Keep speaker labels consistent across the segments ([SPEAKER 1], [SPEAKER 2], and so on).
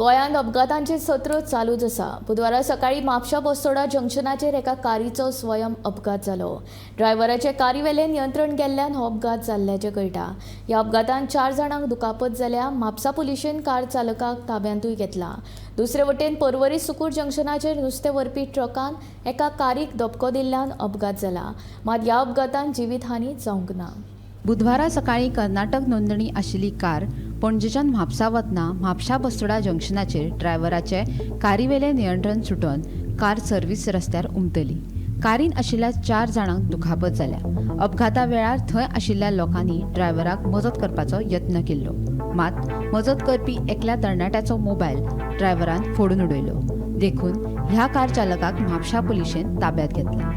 [SPEAKER 1] गोंयांत अपघातांचे सत्र चालूच आसा. बुधवारा सकाळी म्हापशा बसोडा जंक्शनाचेर एका कारीचो स्वयं अपघात जालो. ड्रायव्हराचे कारीवेलें नियंत्रण गेल्ल्यान हो अपघात जाल्ल्याचें कळटा. ह्या अपघातांत 4 जाणांक दुखापत जाल्या. म्हापसा पुलिशेन कार चालकाक ताब्यांतूय घेतला. दुसरे वटेन पर्वरी सुकूर जंक्शनाचेर नुस्तें व्हरपी ट्रकान एका कारीक धपको दिल्ल्यान अपघात जाला. मात ह्या अपघातांत जिवीतहानी जावंक ना.
[SPEAKER 2] बुधवारा सकाळीं कर्नाटक नोंदणी आशिल्ली कार पणजेच्यान म्हापसा वतना म्हापशा बस्तोडा जंक्शनाचेर ड्रायव्हराचे कारीवेलें नियंत्रण सुटोवन कार सर्वीस रस्त्यार उमतली. कारीन आशिल्ल्या 4 जाणांक दुखापत जाल्या. अपघाता वेळार थंय आशिल्ल्या लोकांनी ड्रायव्हराक मजत करपाचो यत्न केल्लो, मात मजत करपी एकल्या तरणाट्याचो मोबायल ड्रायव्हरान फोडून उडयलो. देखून ह्या कार चालकाक म्हापशा पुलिशेन ताब्यात घेतला.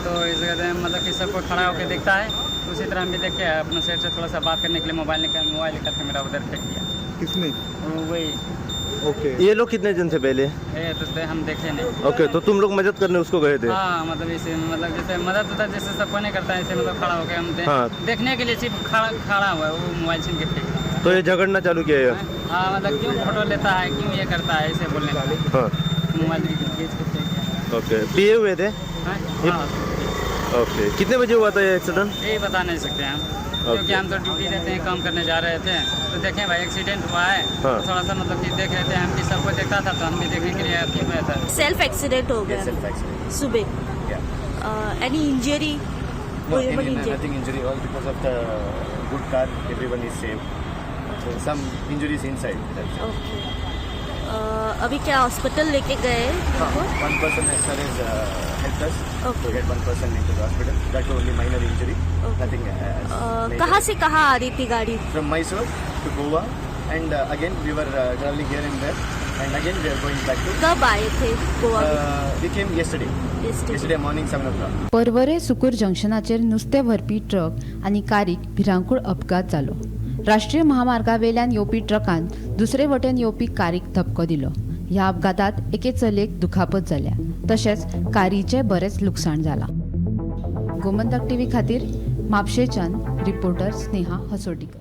[SPEAKER 3] तो इस कहते हैं मतलब कि सबको खड़ा होकर देखता है, उसी तरह हम भी देख के अपना सेठ से थोड़ा सा बात करने के लिए मोबाइल निकाल के मेरा उधर फेंक दिया।
[SPEAKER 4] किसने?
[SPEAKER 3] वो वही।
[SPEAKER 4] ओके।
[SPEAKER 5] ये लोग कितने जन थे पहले?
[SPEAKER 3] ये तो थे, हम देखे नहीं।
[SPEAKER 5] ओके, तो तुम लोग मदद करने उसको गए थे?
[SPEAKER 3] हाँ, मतलब इसे मतलब जैसे मदद होता है, जैसे सबको नहीं करता है, ऐसे मतलब खड़ा होकर हम
[SPEAKER 5] हाँ।
[SPEAKER 3] देखने के लिए सिर्फ खड़ा खड़ा हुआ है, वो मोबाइल छीन के फेंक दिया।
[SPEAKER 5] तो ये झगड़ना चालू किया ये?
[SPEAKER 3] हाँ, मतलब क्यों फोटो लेता है, क्यों ये करता है, ऐसे बोलने लगा।
[SPEAKER 5] हाँ।
[SPEAKER 3] मोबाइल खींच के फेंक दिया।
[SPEAKER 5] ओके, पिए हुए थे?
[SPEAKER 3] हाँ? हाँ।
[SPEAKER 5] ओके, कितने बजे हुआ था ये एक्सीडेंट?
[SPEAKER 3] ये बता नहीं सकते हम, क्योंकि हम तो ड्यूटी रहते हैं, काम करने जा रहे थे, तो देखें भाई एक्सीडेंट हुआ है।
[SPEAKER 5] हाँ।
[SPEAKER 3] तो थोड़ा सा मतलब कि देख रहे थे हम कि सबको देखता था, तो हम भी देखने के लिए अथी हुए थे।
[SPEAKER 6] सेल्फ एक्सीडेंट हो गया?
[SPEAKER 7] Self accident.
[SPEAKER 6] सुबह।
[SPEAKER 7] Yeah.
[SPEAKER 6] Any injury?
[SPEAKER 7] No, any, nothing injury. All because of the good car, everyone is safe. So some injuries inside. That's it.
[SPEAKER 6] Okay, अभी क्या हॉस्पिटल लेके गए उनको?
[SPEAKER 7] One person as far as helped us
[SPEAKER 6] Okay.
[SPEAKER 7] to get one person into the hospital. That was only minor injury.
[SPEAKER 6] Okay.
[SPEAKER 7] Nothing. Major.
[SPEAKER 6] कहाँ से कहाँ आ रही थी गाड़ी?
[SPEAKER 7] From Mysore to Goa, and again we were traveling here and there, and again we are going back to.
[SPEAKER 6] कब आए थे गोवा में?
[SPEAKER 7] We came yesterday.
[SPEAKER 6] Yesterday.
[SPEAKER 7] Yesterday morning 7 o'clock.
[SPEAKER 2] Porvorim Sukur जंक्शनाचेर नुस्तें व्हरपी ट्रक आनी कारीक भिरांकूळ अपघात जालो. राष्ट्रीय महामार्गावेल्यान येवपी ट्रकान दुसरे वटेन येवपी कारीक धपको दिलो. ह्या अपघातात एके चलयेक दुखापत जाल्या, तशेंच कारीचें बरेंच लुकसाण जालां. गोमंतक टीव्ही खातीर म्हापशेच्यान रिपोर्टर स्नेहा हसोटीकर.